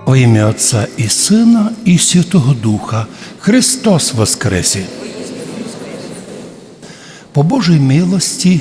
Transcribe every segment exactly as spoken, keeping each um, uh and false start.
Во имя Отца и Сына и Святого Духа. Христос воскресе! По Божій милости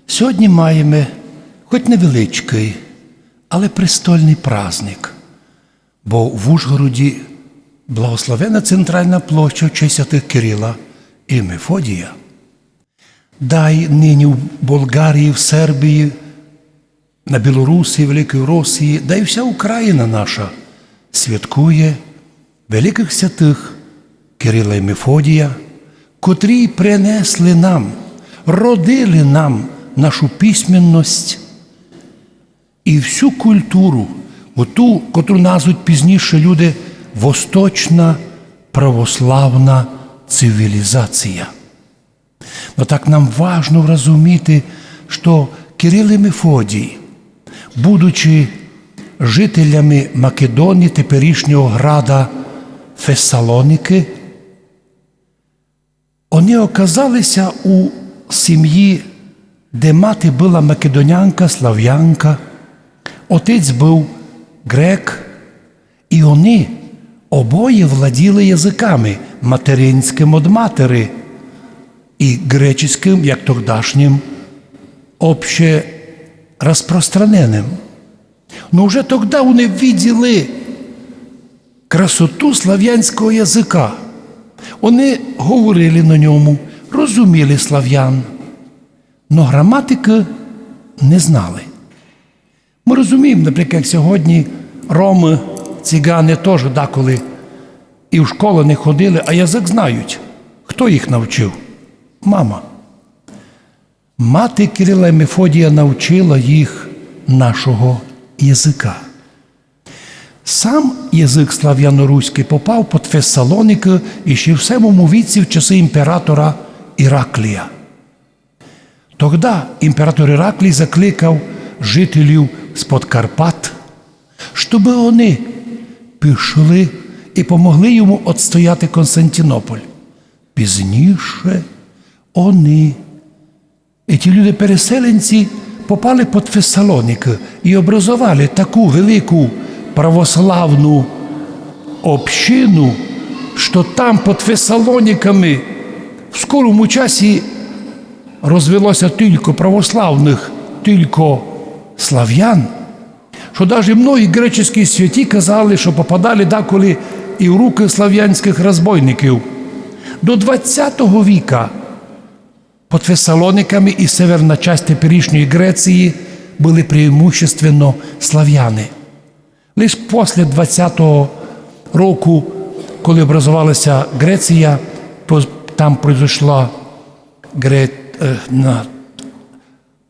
сьогодні маєме хоть невеличкый, але престольный праздник, бо в Ужгороді благословена центральна площа в честь святых Кирила и Мефодія. Дай нині в Болгарії, в Сербії, на Білорусі, Великій Росії, да й вся Україна наша святкує великых святых Кирила і Мефодія, котрі принесли нам, родили нам нашу письменность і всю культуру, оту, котру назвуть пізніше люди восточна православна цивілізація. Но так нам важно розуміти, што Кирил і Мефодій, будучи жителями Македонії, теперішнього града Фесалонікы, они оказалися у сім'ї, де мати была македонянка, славянка, отець быв грек, і они обоє владіли языками, материнськым од матери і греческым, як тогдашнім, общерозпространеным. Но вже тогда они виділи красоту славянського языка. Они говорили на ньому, розуміли славян, но граматикы не знали. Мы розумієме, наприклад, як сьогодні ромы, циганы тоже деколи і в школу не ходили, а язык знають. Хто їх навчив? Мама. Мати Кирила і Мефодія навчила їх нашого языка. Сам язык славяно-руськый попав під Фесалонікы іщи в семому віці в часы імператора Іраклія. Тогда імператор Іраклій закликав жителів з-под Карпат, щобы они пішли і помогли йому отстояти Константинополь. Пізніше они, і ті люди-переселенці, попали під Фесалонікы і образовали таку велику православну общину, што там під Фесалоніками в скорому часі розвелося тілько православных, тілько славян, што даже многі греческі святі казали, што попадали деколи і в рукы славянськых розбойників. До двадцятого віка під Фесалоніками і северна часть теперішньої Греції были преимущественно славяни. Лиш после двадцятого року, коли образовалася Греція, по-, там произошла Гре-, е, на-,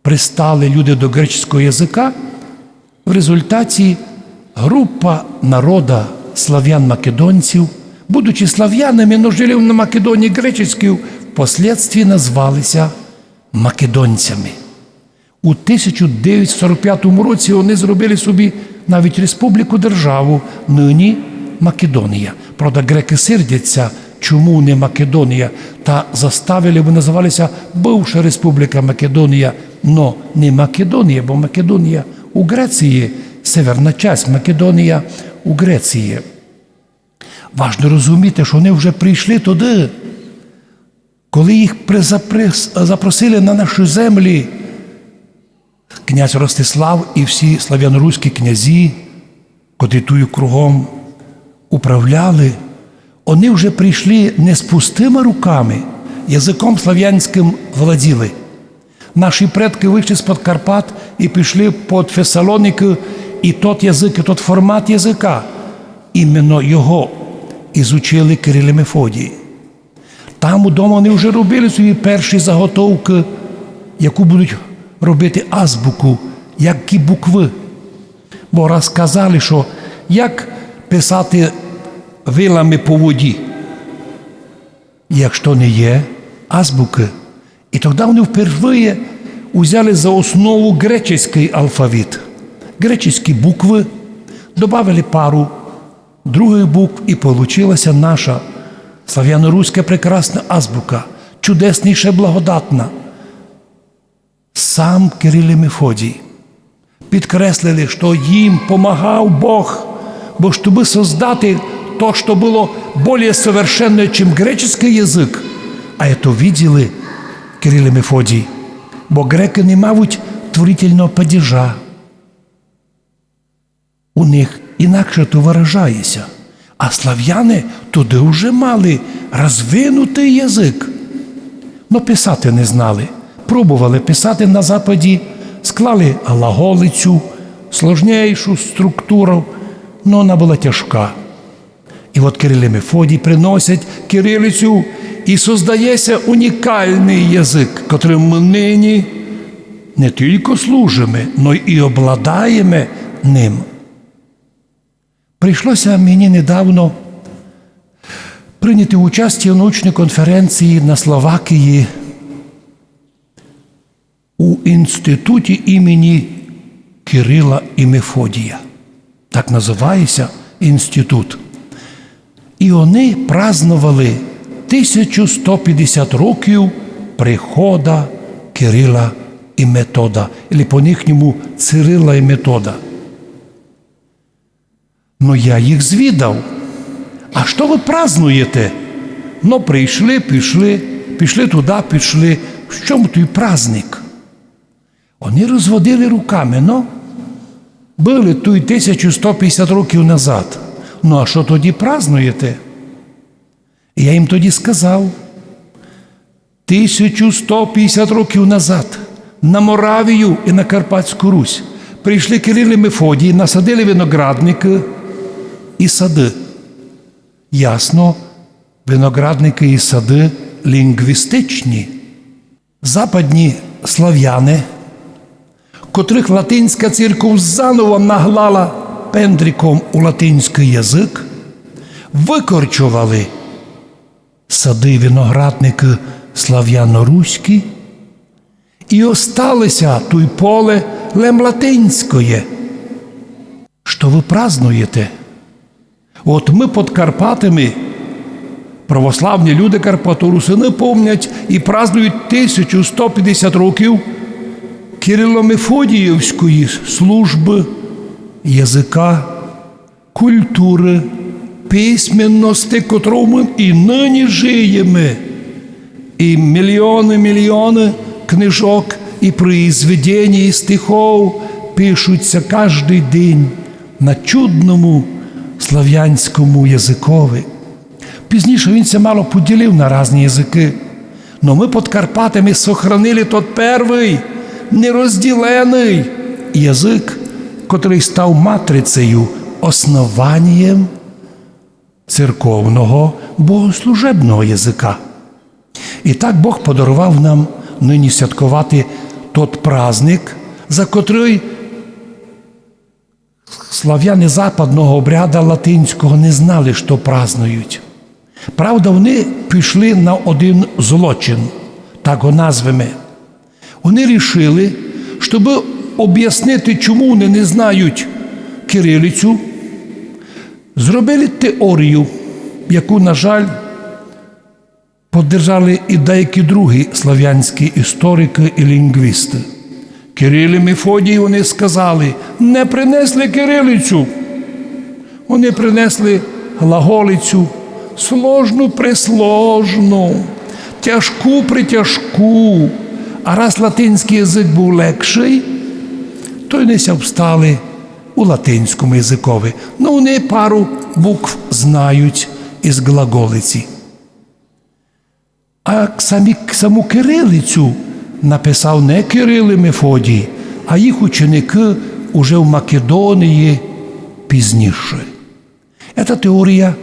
пристали люди до греческого языка, в результаті група народа славян-македонців, будучи славянами, но жили на Македонії греческій, впоследствії назвалися македонцями. У тисяча девятсот сорок пятому році они зробили собі навіть республіку, державу, нині Македонія. Правда, грекы сердяться, чому не Македонія, та заставили, бо называлися бывша Республіка Македонія, но не Македонія, бо Македонія у Греції, северна часть Македонія у Греції. Важно розуміти, што они вже прийшли туды, коли їх при-, запрес-, запросили на нашу землю князь Ростислав і всі славяно-руські князі, котрі тую кругом управляли, они вже прийшли не з пустыма руками, языком славянськым владіли. Наші предкы вышли з-под Карпат і пішли під Фесалонікы, і тот язык, і тот формат языка, іменно його ізучили Кирил і Мефодій. Там удома они вже робили собі перші заготовкы, яку будуть робити азбуку, які буквы. Бо раз казали, што як писати вилами по воді, якщо не є азбукы. І тогда они впервые узяли за основу греческий алфавіт, греческі буквы, добавили пару другых букв, і получилася наша славяно-руська прекрасна азбука, чудесна і ще благодатна. Сам Кирил і Мефодій підкреслили, што їм помагав Бог, Бо чтобы создати то, што было более совершенне, чим греческий язык, а ето виділи Кирил и Мефодій, бо грекы не мавуть творительного падежа. У них інакше то выражає ся. А славяне тогды вже мали розвинутый язык. Но писати не знали. Пробовали писати на Западі, склали глаголицю, сложнейшу структуру, но она была тяжка. И от Кирил и Мефодій приносять кирилицю, и создає ся унікалный язык, котрым мы нині не тілько служиме, но и обладаєме ним. Прийшло ся мені недавно прийняти участя у научній конференції на Словакії у інституті імені Кирила і Мефодія. Так называє ся інститут. І они праздновали тисячу сто пятдесят років прихода Кирила і Метода, или по-їхньому Цирила і Метода. Но я їх звідав: «А што вы празднуєте?» Но прийшли, пішли, пішли туды, пішли. В чому туй праздник? Они розводили руками: «Но, были туй тисячу сто пятдесят років назад. Но а што тоді празднуєте?» Я їм тоді сказав: тисячу сто пятдесят років назад на Моравію і на Карпатську Русь прийшли Кирил і Мефодій, насадили виноградникы і сады. Ясно, виноградникы і сады лінґвістичні. Западні славяне, котрых латинська церков заново нагнала пендриком у латинськый язык, выкорчовали сады, виноградникы славяно-руські, і остало ся туй поле лем латинськоє. Што вы празднуєте? От мы під Карпатами, православні люди Карпаторусины помнять і празднують тисячу сто пятдесят років кирило-мефодіївської службы, языка, культуры, письменности, котров мы і нині жиєме. І мільйоны, мільйоны книжок і произведеній, і стихов пишуть ся каждый день на чудному славянському языкови. Пізніше він ся мало поділив на разні языкы. Но мы під Карпатами сохранили тот первый, нерозділеный язык, котрый став матрицею, основанієм церковного богослужебного языка. І так Бог подаровав нам нині святковати тот праздник, за котрый славяне западного обряда латинського не знали, што празднують. Правда, они пішли на один злочин, так го назвеме. Они рішили, щобы обяснити, чому они не знають кирилицю, зробили теорію, яку, на жаль, поддержали і деякі другі славянські історикы і лінґвісты. Кирил і Мефодій, они сказали, не принесли кирилицю. Они принесли глаголицю, сложну-пресложну, тяжку-претяжку. А раз латинськый язык быв легшый, то они ся обстали у латинському языкови. Но они пару букв знають из глаголиці. А самі, саму кирилицю написав не Кирил і Мефодій, а їх ученикы уже в Македонії пізніше. Ета теорія,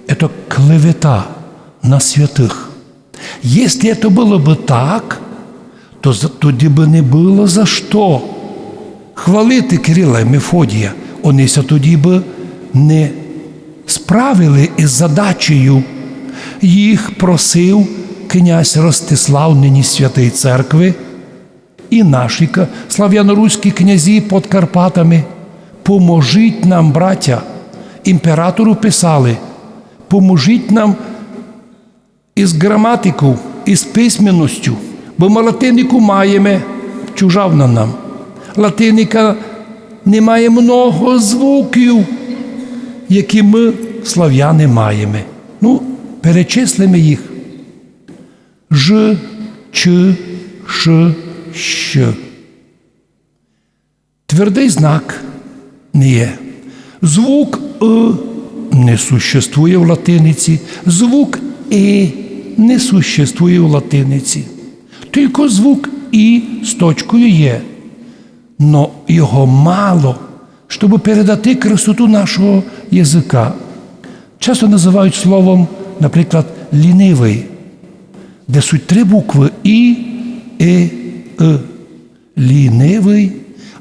ето клевета на святых. Если ето было бы так, то з-, тоді бы не было за што хвалити Кирила і Мефодія. Они ся тоді бы не справили из задачею. Їх просив князь Ростислав, нині святый церкви, і наші ка-, славяно-руські князі під Карпатами: «Поможіть нам, братя». Імператору писали: «Поможіть нам из граматиков, из письменностю, бо мы латинику маєме, чужа вона нам. Латиника не має много звуків, які мы, славяни, маєме. Ну, перечислиме їх. Ж, ч, ш, щ. Твердый знак не є. Звук ы не существує в латиниці, звук и не существує в латиниці. Тілько звук і з точкою є. Но його мало, щоб передати красоту нашого языка. Часто называють словом, наприклад, лінивый, де суть три буквы і, и, ы. Лінивый,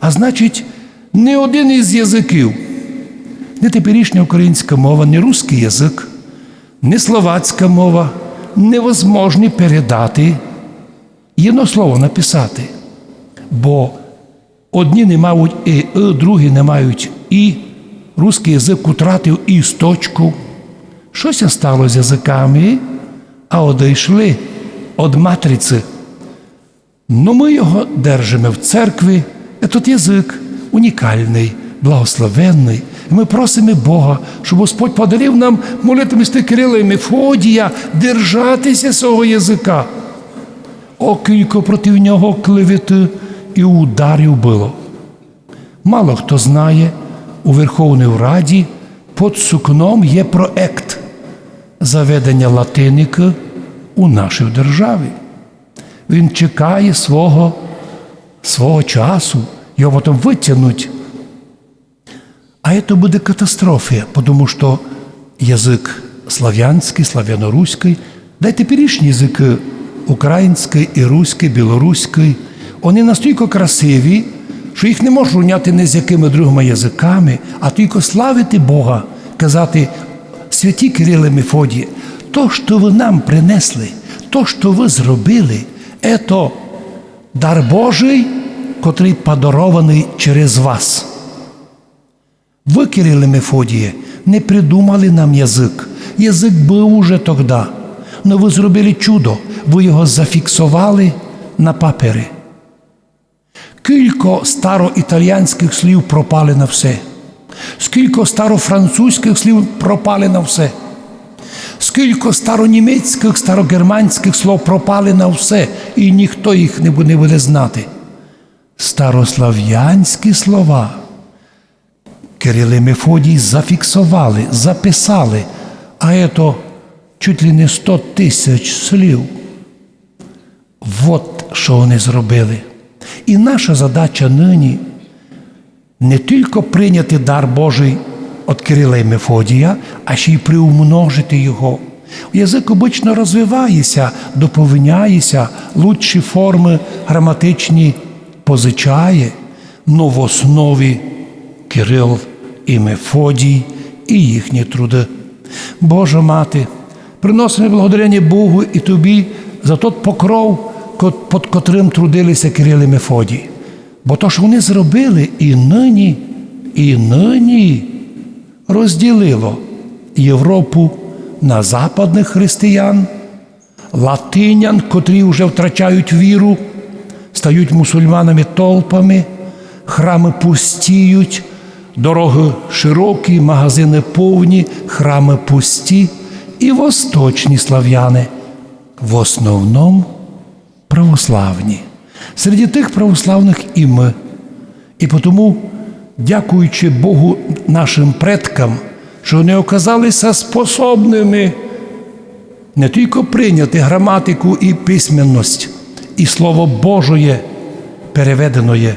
а значить, ни один із языків, ни теперішня українська мова, ни руськый язык, ни словацька мова невозможні передати, єдно слово написати. Бо одні не мають и, ы, другі не мають і, руськый язык утратив і з точку. Што ся стало з языками, а одыйшли од матриці. Но мы його держиме в церкви. Етот язык унікалный, благословенный. І мы просиме Бога, щоб Господь подарив нам молитвами святых Кирила і Мефодія держати ся сього языка. О, кілько проти нього клеветы і ударів было. Мало хто знає, у Верховній Раді під сукном є проект заведення латиникы у нашій державі. Він чекає свого, свого часу, його потім вытягнуть. А это буде катастрофа, потому што язык славянськый, славяноруськый, да й теперішні языкы, українськый і руськый, білоруськый, они настілько красиві, што їх не можеш рівняти ні з якыми другыми языками, а тілько славити Бога, казати: святі Кириле, Мефодіє, то, што вы нам принесли, то, што вы зробили, ето дар Божый, котрый подарованый через вас. Вы, Кириле, Мефодіє, не придумали нам язык. Язык быв уже тогда. Но вы зробили чудо. Вы його зафіксовали на папері. Кілько староіталіянськых слів пропали на все. Скілько старофранцузькых слів пропали на все. Скілько старонімецькых, старогерманськых слов пропали на все. І ніхто їх не бу-, не буде знати. Старославянські слова Кирил і Мефодій зафіксовали, записали, а ето чуть ли не сто тисяч слів. Вот што они зробили. І наша задача нині не тілько прийняти дар Божый од Кирила і Мефодія, а ще й приумножити його. Язык обычно розвиває ся, доповняє ся, лучші формы граматичні позичає, но в основі Кирил і Мефодій і їхні труды. Божа Мати, приносиме благодарення Богу і Тобі за тот покров, ко-, під котрым трудили ся Кирил і Мефодій. Бо то, што они зробили і нині, і нині розділило Європу на западных християн, латинян, котрі вже втрачають віру, стають мусульманами толпами, храмы пустіють, дорогы широкі, магазины повні, храмы пусті, і восточні славяни, в основному православні. Серед тых православных і мы. І потому, дякуючи Богу нашым предкам, што они оказали ся способными не тілько прийняти граматику і письменность, і Слово Божоє переведеноє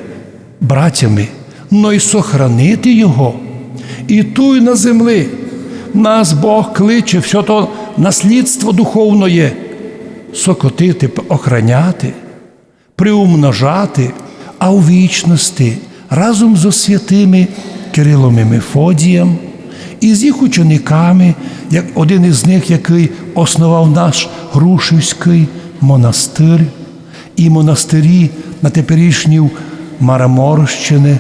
братями, но й сохранити його. І туй на землі нас Бог кличе всьо то наслідство духовноє сокотити, п-, охраняти, приумножати, а у вічности разом зо святыми Кирилом і Мефодієм і з їх учениками, як один із них, якый основав наш Грушевськый монастырь, і монастырі на теперішній Мараморщини,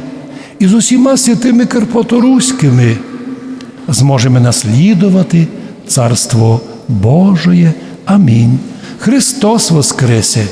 і з усіма святыми карпаторуськыми зможеме наслідовати Царство Божоє. Амінь. Христос воскресе!